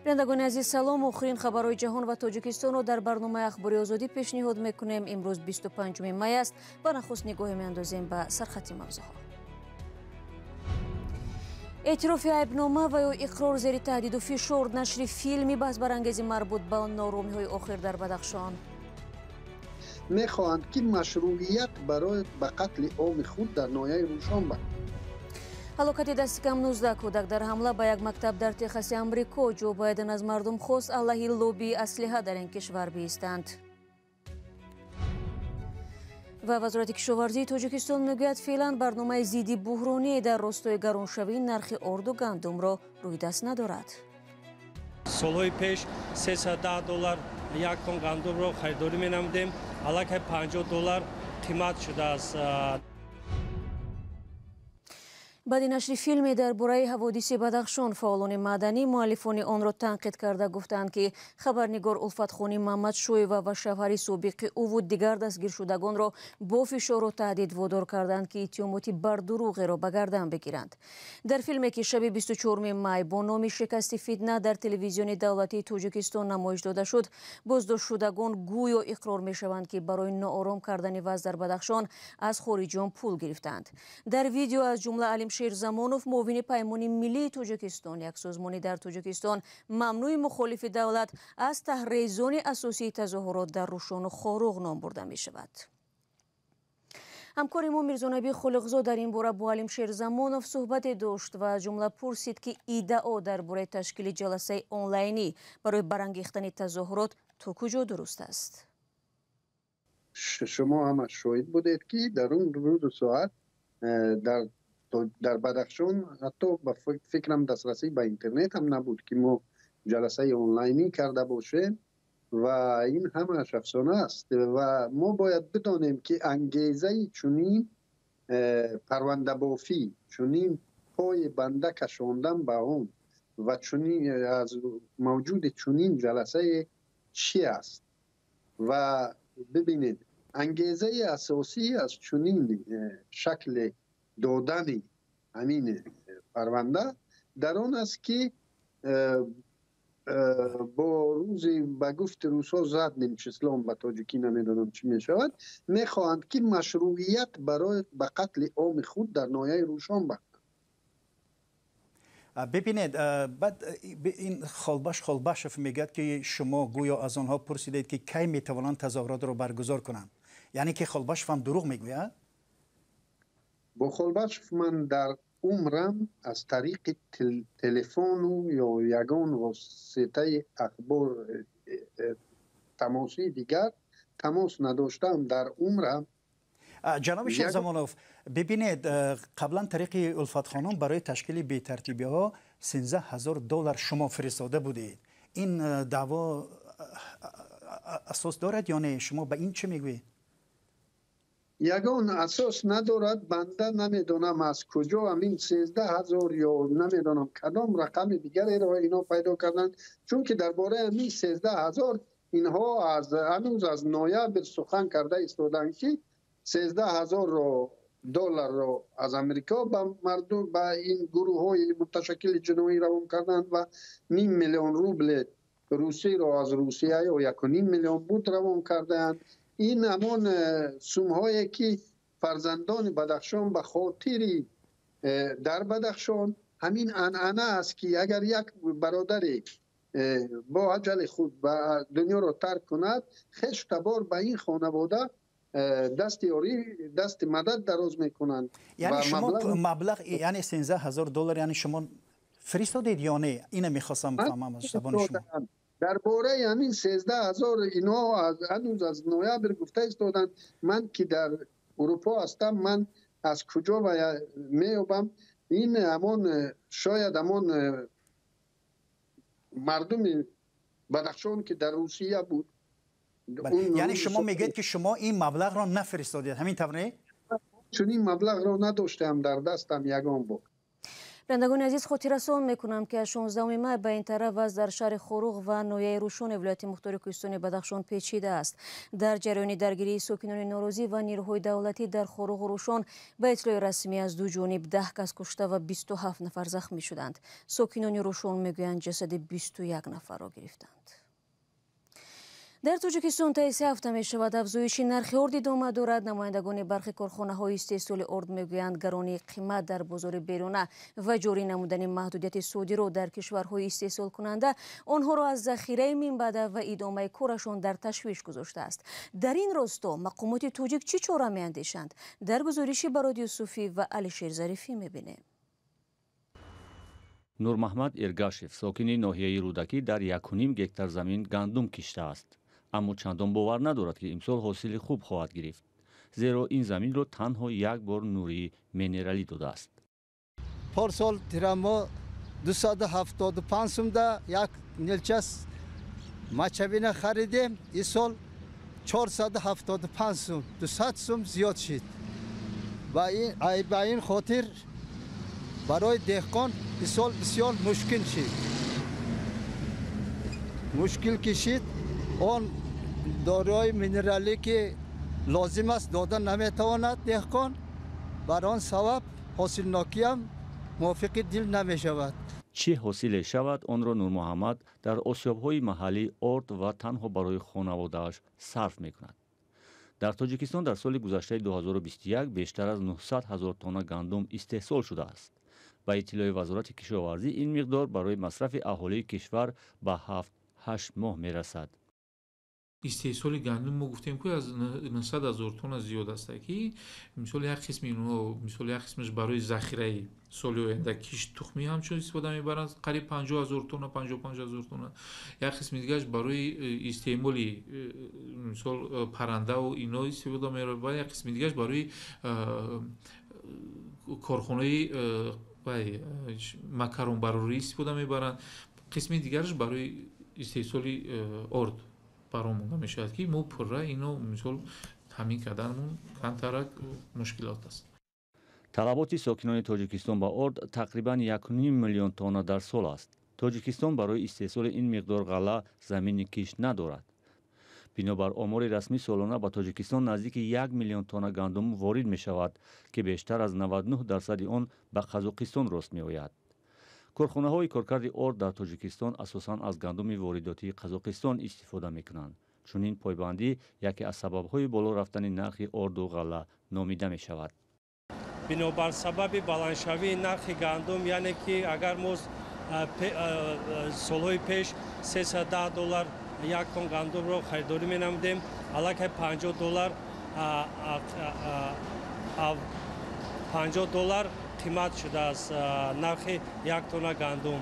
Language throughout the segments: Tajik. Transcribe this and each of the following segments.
Бинандагони азиз, салом. Охирин хабарҳои ҷаҳон ва Тоҷикистонро дар барномаи Ахбори Озодӣ пешниҳод мекунем. Имрӯз 25 май аст ва нахуст нигоҳе меандозем ба сархати мавзӯъҳо. Эътирофи айбнома ва ё иқрор зери таҳдиду фишор, нашри филми баҳсбарангези марбут ба нооромиҳои охир дар Бадахшон. Мехоҳанд, ки машрӯият барои ба қатли оми худ дар ноҳияи Рӯшон бахшанд. Ҳалокати дасти кам 19 кӯдак дар ҳамла ба як мактаб дар Техаси Амрико. Ҷо Байден аз мардум хост алайҳи лоббии аслиҳа дар ин кишвар биистанд. Ва Вазорати кишоварзии Тоҷикистон мегӯяд, феълан барномаи зидди буҳронӣ дар ростои гароншавии нархи орду гандумро рӯи даст надорад. Солҳои пеш $310 як тон гандумро харидорӣ менамудем, аллакай $50 қимат шудааст. Баъди нашри филме дар бораи ҳаводиси Бадахшон, фаъолони маданӣ муаллифони онро танқид карда гуфтанд, ки хабарнигор Улфатхони Мамадшоева ва шавҳари собиқи ӯву дигар дастгиршудагонро бо фишору таҳдид водор карданд, ки иттиҳомоти бардурӯғеро ба гардан бигиранд. Дар филме, ки шаби 24 май бо номи «Шикасти фитна» дар телевизиони давлатии Тоҷикистон намоиш дода шуд, боздоштшудагон гӯё иқрор мешаванд, ки барои ноором кардани вазъ дар Бадахшон аз хориҷиён пул гирифтаанд. Дар видео аз ҷумла Алим Шерзамонов, муовини Паймони миллии Тоҷикистон, як созмони дар Тоҷикистон мамнӯи мухолифи давлат, аз таҳрезони асосии тазоҳурот дар Рӯшону Хоруғ ном бурда мешавад. Ҳамкори мо Мирзонаби Холиқзод дар ин бора бо Алим Шерзамонов суҳбате дошт ва аз ҷумла пурсид, ки иддао дар бораи ташкили ҷаласаи онлайнӣ барои барангехтани тазоҳурот то куҷо дуруст аст. Шумо ҳама шоҳид будед, ки дар он рӯзу соат дар Бадахшон ҳатто ба фикрам дастрасӣ ба интернет ҳам набуд, ки мо ҷаласаи онлайнӣ карда бошем, ва ин ҳамааш афсона аст. Ва мо бояд бидонем, ки ангезаи чунин парвандабофӣ, чунин пои банда кашондан ба он ва чунин аз мавҷуди чунин ҷаласае чӣ аст. Ва бибинед, ангезаи асосӣ аз чунин шакли додани ҳамин парванда дар он аст, ки бо рӯзи, ба гуфти русҳо, задним числом, ба тоҷикӣ намедонам чӣ мешавад, мехоҳанд, ки машрӯият барои ба қатли оми худ дар ноҳияи Рӯшон бахшанд. Бибинед, баъд ин Холбашов мегӯяд, ки шумо гӯё аз онҳо пурсидед, ки кай метавонанд тазоҳуротро баргузор кунанд. Яъне ки Холбашов ҳам дурӯғ мегӯяд? Бо Холбашов ман дар умрам аз тариқи телефону ё ягон воситаи ахбор тамосии дигар тамос надоштам дар умрам. Ҷаноби Шерзамонов, бибинед, қаблан тариқи Улфатхонум барои ташкили бетартибиҳо $13 000 шумо фиристода будед. Ин даъво асос дорад ё не? Шумо ба ин чӣ мегӯед? Ягон асос надорад. Банда намедонам, аз куҷо ҳамин 13 000 ё намедонам кадом рақами дигареро ино пайдо карданд, чунки дар бораи ҳамин 13 000 инҳо аз ҳанӯз аз ноябр сухан карда истоданд, ки 13 000-ро долларро аз Амрико ба мардум, ба ин гурӯҳҳои муташаккили ҷиноӣ равон карданд ва ним миллион рубли русиро аз Русия ё 1,5 миллион буд равон кардаанд. Ин ҳамон сумҳое, ки фарзандони Бадахшон ба хотири дар Бадахшон ҳамин анъана аст, ки агар як бародаре бо аҷали худ ба дунёро тарк кунад, хешу табор ба ин хонавода дасти ёрӣ, дасти мадад дароз мекунанд. Яъне шумо маблағ, яъне $13 000, яъне шумо фиристодед ё не? Ина мехостам фаҳмам аз забони шумо. Дар бораи ҳамин 13 000 инҳо ҳанӯз аз ноябр гуфта истоданд. Ман ки дар Урупо ҳастам, ман аз куҷо ва меёбам? Ин ҳамон шояд ҳамон мардуми Бадахшон, ки дар Русия буд. Яъне шумо мегӯед, ки шумо ин маблағро нафиристодед, ҳамин тавр, не? Чунин маблағро надоштаам дар дастам ягон бор. Бинандагони азиз, хотиррасон мекунам, ки аз 16 май ба ин тараф вазъ дар шаҳри Хоруғ ва ноҳияи Рӯшони вилояти мухтори Кӯҳистони Бадахшон печида аст. Дар ҷараёни даргирии сокинони норозӣ ва нирӯҳои давлатӣ дар Хоруғу Рӯшон ба иттилои расмӣ аз ду ҷониб 10 кас кушта ва 27 нафар захмӣ шуданд. Сокинони Рӯшон мегӯянд, ҷасади 21 нафарро гирифтанд. Дар Тоҷикистон таи 3 ҳафта мешавад, афзоиши нархи орд идома дорад. Намояндагони бархи корхонаҳои истеҳсоли орд мегӯянд, гаронии қимат дар бозори беруна ва ҷорӣ намудани маҳдудияти содирот дар кишварҳои истеҳсолкунанда онҳоро аз захираи минбаъда ва идомаи корашон дар ташвиш гузоштааст. Дар ин росто мақомоти тоҷик чӣ чора меандешанд? Дар гузориши Барод Юсуфӣ ва Алишер Зарифӣ мебинем. Нурмаҳмад Эргашев, сокини ноҳияи Рӯдакӣ, дар 1,5 гектар замин гандум киштааст, аммо чандон бовар надорад, ки имсол ҳосили хуб хоҳад гирифт, зеро ин заминро танҳо як бор нурии минералӣ додааст. Порсол тирамо 275 сумда як нилча мочевина харидем, ин 475 сум, 200 сум зиёд шид. Ба ин хотир барои деҳқон ин бисёр мушкил шид. Мушкил кишид, он доруҳои минералӣ, ки лозим аст, дода наметавонад деҳқон. Бар он сабаб ҳосилнокиам мувофиқи дил намешавад. Чӣ ҳосиле шавад, онро Нурмуҳаммад дар осиёбҳои маҳаллӣ орд ва танҳо барои хонаводааш сарф мекунад. Дар Тоҷикистон дар соли гузаштаи 2021 бештар аз 900 ҳазор тонна гандум истеҳсол шудааст. Ба иттилои Вазорати кишоварзӣ, ин миқдор барои масрафи аҳолии кишвар ба 7-8 моҳ мерасад. Истеҳсоли гандум мо гуфтем, ки аз 900 ҳазор тонна зиёд аст, ки мисол як қисми инҳо, мисол як қисмаш барои захираи соли оянда кишт тухмӣ ҳамчун истифода мебаранд, қариб 50 ҳазор тонна, 55 ҳазор тонна. Як қисми дигараш барои истеъмоли мисол паррандаву ино истифода мебаранд, як қисми дигараш барои корхонаи макаронбарорӣ истифода мебаранд, қисми дигараш барои истеҳсоли орд баромонда мешавад, ки мо пурра ино мисол таъмин карданмон камтарак мушкилот аст. Талаботи сокинони Тоҷикистон ба орд тақрибан 1,5 миллион тонна дар сол аст. Тоҷикистон барои истеҳсоли ин миқдор ғалла замини кишт надорад. Бинобар омори расмӣ, солона ба Тоҷикистон наздики 1 миллион тонна гандум ворид мешавад, ки бештар аз 99 дарсади он ба Қазоқистон рост меояд. Корхонаҳои коркарди орд дар Тоҷикистон асосан аз гандуми воридотии Қазоқистон истифода мекунанд. Чунин пойбандӣ яке аз сабабҳои боло рафтани нархи орду ғалла номида мешавад. Бинобар сабаби баландшавии нархи гандум, яъне ки агар мо солҳои пеш 310 доллар як тон гандумро харидорӣ менамудем, аллакай 50 доллар, 50 доллар қимат шудааст нархи як тонна гандум.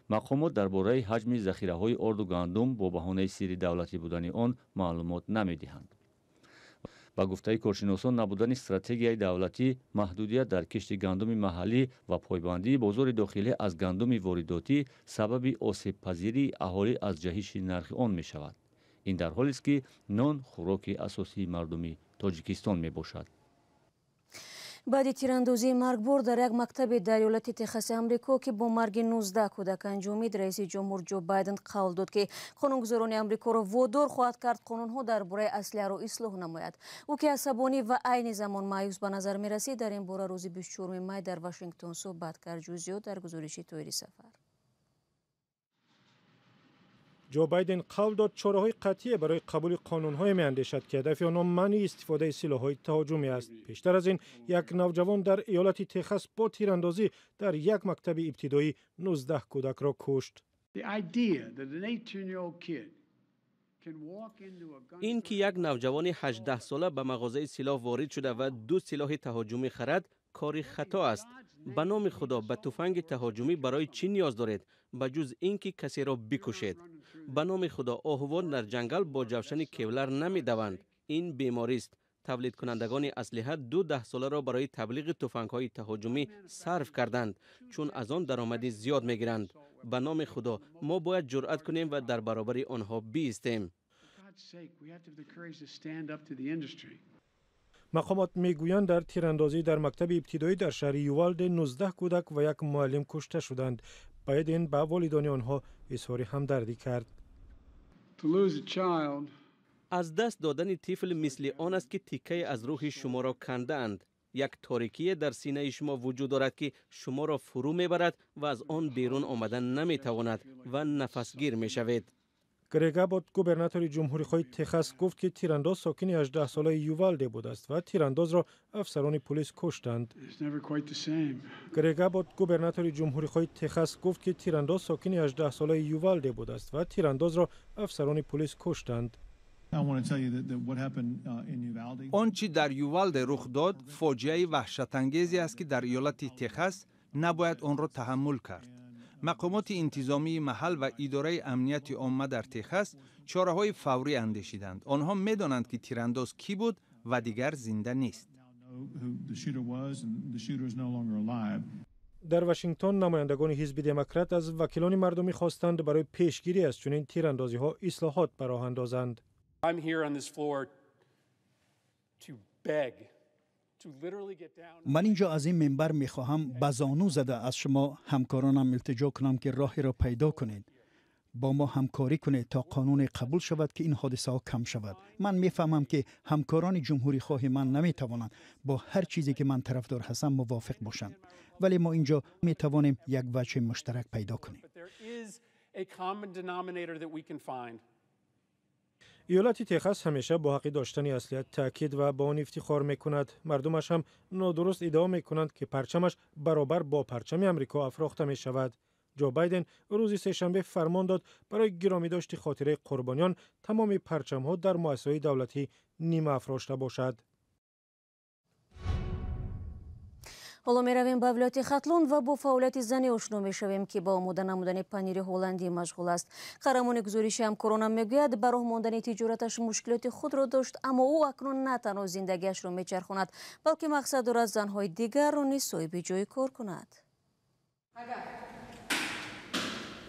Мақомот дар бораи ҳаҷми захираҳои орду гандум бо баҳонаи сирри давлатӣ будани он маълумот намедиҳанд. Ба гуфтаи коршиносон, набудани стратегияи давлатӣ, маҳдудият дар кишти гандуми маҳаллӣ ва пойбандии бозори дохилӣ аз гандуми воридотӣ сабаби осебпазирии аҳолӣ аз ҷаҳиши нархи он мешавад. Ин дар ҳолест, ки нон хӯроки асосии мардуми Тоҷикистон мебошад. Баъди тирандозии маргбор дар як мактаби дар иёлати Техаси Амрико, ки бо марги 19 кӯдак анҷомид, раиси ҷумҳур Ҷо Байден қавл дод, ки қонунгузорони Амрикоро водор хоҳад кард қонунҳо дар бораи аслиҳаро ислоҳ намояд. Ӯ, ки асабонӣ ва айни замон маъюс ба назар мерасид, дар ин бора рӯзи 24 май дар Вашингтон суҳбат кард. Ҷузъиёт дар гузориши Тоҳири Сафар. Ҷо Байден қавл дод, чораҳои қатъие барои қабули қонунҳое меандешад, ки ҳадафи онҳо манъи истифодаи силоҳҳои таҳоҷумӣ аст. Пештар аз ин як навҷавон дар иёлати Техас бо тирандозӣ дар як мактаби ибтидоӣ 19 кӯдакро кушт. Ин ки як навҷавони 18сола ба мағозаи силоҳ ворид шуда ва ду силоҳи таҳоҷумӣ харад, кори хато аст. Ба номи Худо, ба туфанги таҳоҷумӣ барои чӣ ниёз доред, ба ҷуз ин ки касеро бикушед? Ба номи Худо, оҳувон дар ҷангал бо ҷавшани кевлар намедаванд. Ин беморист. Тавлидкунандагони аслиҳа ду даҳсоларо барои таблиғи туфангҳои таҳоҷумӣ сарф карданд, чун аз он даромади зиёд мегиранд. Ба номи Худо, мо бояд ҷуръат кунем ва дар баробари онҳо биистем. Мақомот мегӯянд, дар тирандозӣ дар мактаби ибтидоӣ дар шаҳри Ювалде 19 кӯдак ва як муаллим кушта шуданд. Байден ба волидони онҳо изҳори ҳамдардӣ кард. Аз даст додани тифл мисли он аст, ки тиккае аз рӯҳи шуморо кандаанд. Як торикие дар синаи шумо вуҷуд дорад, ки шуморо фурӯ мебарад ва аз он берун омадан наметавонад ва нафасгир мешавед. Грег Аббот, губернатори ҷумҳурихоҳи Техас, гуфт, ки тирандоз сокини 18-солаи Ювалде будааст ва тирандозро афсарони пулис куштанд. Грег Аббот, губернатори ҷумҳурихоҳи Техас, гуфт, ки тирандоз сокини 18-солаи Ювалде будааст ва тирандозро афсарони пулис куштанд. Он чӣ дар Ювалде рух дод, фоҷиаи ваҳшатангезе аст, ки дар иёлати Техас набояд онро таҳаммул кард. Мақомоти интизомии маҳал ва идораи амнияти омма дар Техас чораҳои фаврӣ андешиданд. Онҳо медонанд, ки тирандоз кӣ буд ва дигар зинда нест. Дар Вашингтон намояндагони ҳизби Демократ аз вакилони мардумӣ хостанд, барои пешгирӣ аз чунин тирандозиҳо ислоҳот ба роҳ андозанд. Ман инҷо аз ин минбар мехоҳам ба зону зада аз шумо ҳамкоронам илтиҷо кунам, ки роҳеро пайдо кунед, бо мо ҳамкорӣ кунед, то қонуне қабул шавад, ки ин ҳодисаҳо кам шавад. Ман мефаҳмам, ки ҳамкорони ҷумҳурихоҳи ман наметавонанд бо ҳар чизе, ки ман тарафдор ҳастам, мувофиқ бошанд, вале мо инҷо метавонем як ваҷҳи муштарак пайдо кунем. Иёлати Техас ҳамеша бо ҳаққи доштани аслиҳа таъкид ва ба он ифтихор мекунад. Мардумаш ҳам нодуруст иддао мекунанд, ки парчамаш баробар бо парчами Амрико афрохта мешавад. Ҷо Байден рӯзи сешанбе фармон дод, барои гиромидошти хотираи қурбониён тамоми парчамҳо дар муассисаҳои давлатӣ нима афрошта бошад. Ҳоло меравем ба вилояти Хатлон ва бо фаъолияти зане ошно мешавем, ки ба омода намудани панири ҳолландӣ машғул аст. Қаҳрамони гузориши ҳамкоронам мегӯяд, ба роҳ мондани тиҷораташ мушкилоти худро дошт, аммо ӯ акнун на танҳо зиндагиашро мечархонад, балки мақсад дорад занҳои дигарро низ соҳиби ҷои кор кунад.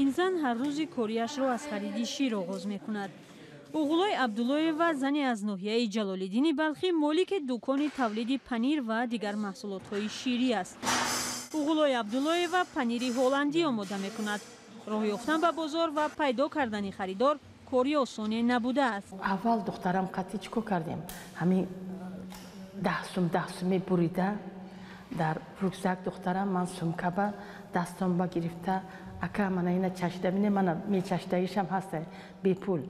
Ин зан ҳар рӯзи кориашро аз хариди шир оғоз мекунад. Уғулой Абдуллоева, зане аз ноҳияи Ҷалолиддини Балхӣ, молики дукони тавлиди панир ва дигар маҳсулотҳои ширӣ аст. Уғулой Абдуллоева панири ҳолландӣ омода мекунад. Роҳ ёфтан ба бозор ва пайдо кардани харидор кори осоне набудааст. Аввал духтарам қатъи чӣ кор кардем? Ҳамин 10 сум 10 сум мебурида дар рюкзак духтарам, ман сумкаба дастонба гирифта, ака, мана ина чашида бине, мана мечашидагишам ҳаста, бепул.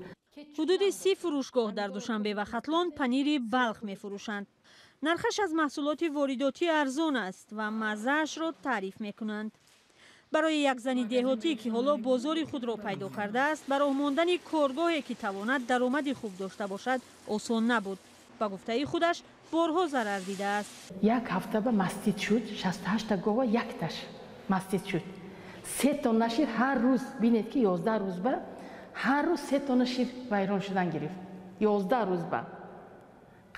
Ҳудуди 30 фурӯшгоҳ дар Душанбе ва Хатлон панири Балх мефурӯшанд. Нархаш аз маҳсулоти воридотӣ арзон аст ва маззаашро таъриф мекунанд. Барои як зани деҳотӣ, ки ҳоло бозори худро пайдо кардааст, ба роҳ мондани коргоҳе, ки тавонад даромади хуб дошта бошад, осон набуд. Ба гуфтаи худаш, борҳо зарар дидааст. Як ҳафта ба мастит шуд, 68-та гова якташ мастит шуд. 3 тонна шир ҳар рӯз, бинед, ки 11 рӯз ба ҳар рӯз 3 тонна шир вайрон шудан гирифт. 11 рӯз ба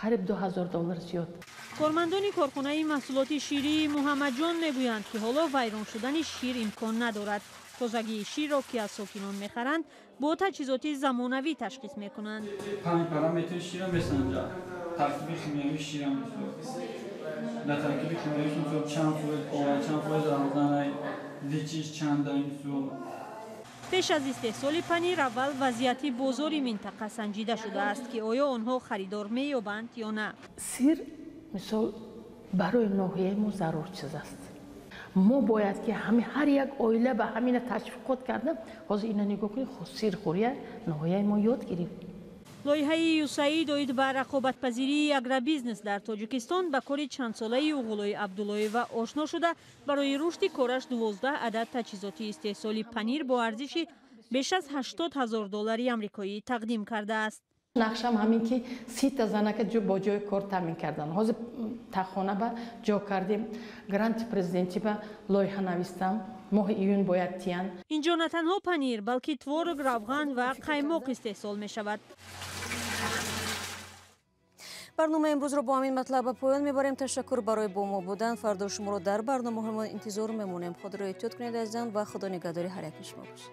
қариб 2000 доллар зиёд. Кормандони корхонаи маҳсулоти ширии Муҳаммадҷон мегӯянд, ки ҳоло вайрон шудани шир имкон надорад. Тозагии ширро, ки аз сокинон мехаранд, бо таҷҳизоти замонавӣ ташхис мекунанд. Панҷ параметри шира месанҷад: таркиби химиявии шира, дар таркиби химиявиш, мисол, чанд фоиз об, чанд фоиз равғана, зичиш чанда, мисол. Пеш аз истеҳсоли панир аввал вазъияти бозори минтақа санҷида шудааст, ки оё онҳо харидор меёбанд ё на. Сир, мисол, барои ноҳияи мо зарур чиз аст. Мо бояд ки ҳар як оила ба ҳамина ташвиқот карда. Ҳозир ина нигоҳ кунед, сирхӯрия ноҳияи мо ёд гирифт. Лоиҳаи ЮСАИД оид ба рақобатпазирии агробизнес дар Тоҷикистон ба кори чандсолаи Уғулои Абдуллоева ошно шуда, барои рушди кораш 12 адад таҷҳизоти истеҳсоли панир бо арзиши беш аз 80 ҳазор доллари амрикоӣ тақдим кардааст. Нақшам ҳамин, ки 30-та занака бо ҷои кор таъмин кардан. Ҳозир тахона ба ҷо кардем, гранти президентӣ ба лоиҳа навистам, моҳи июн бояд тиян. Инҷо на танҳо панир, балки творог, равған ва қаймоқ истеҳсол мешавад. Барномаи имрӯзро бо ҳамин матлаб ба поён мебарем. Ташаккур барои бо мо будан. Фардо шуморо дар барномаҳои мо интизор мемонем. Худро эҳтиёт кунед, азизан, ва Худо нигаҳдори ҳар яки шумо бошад.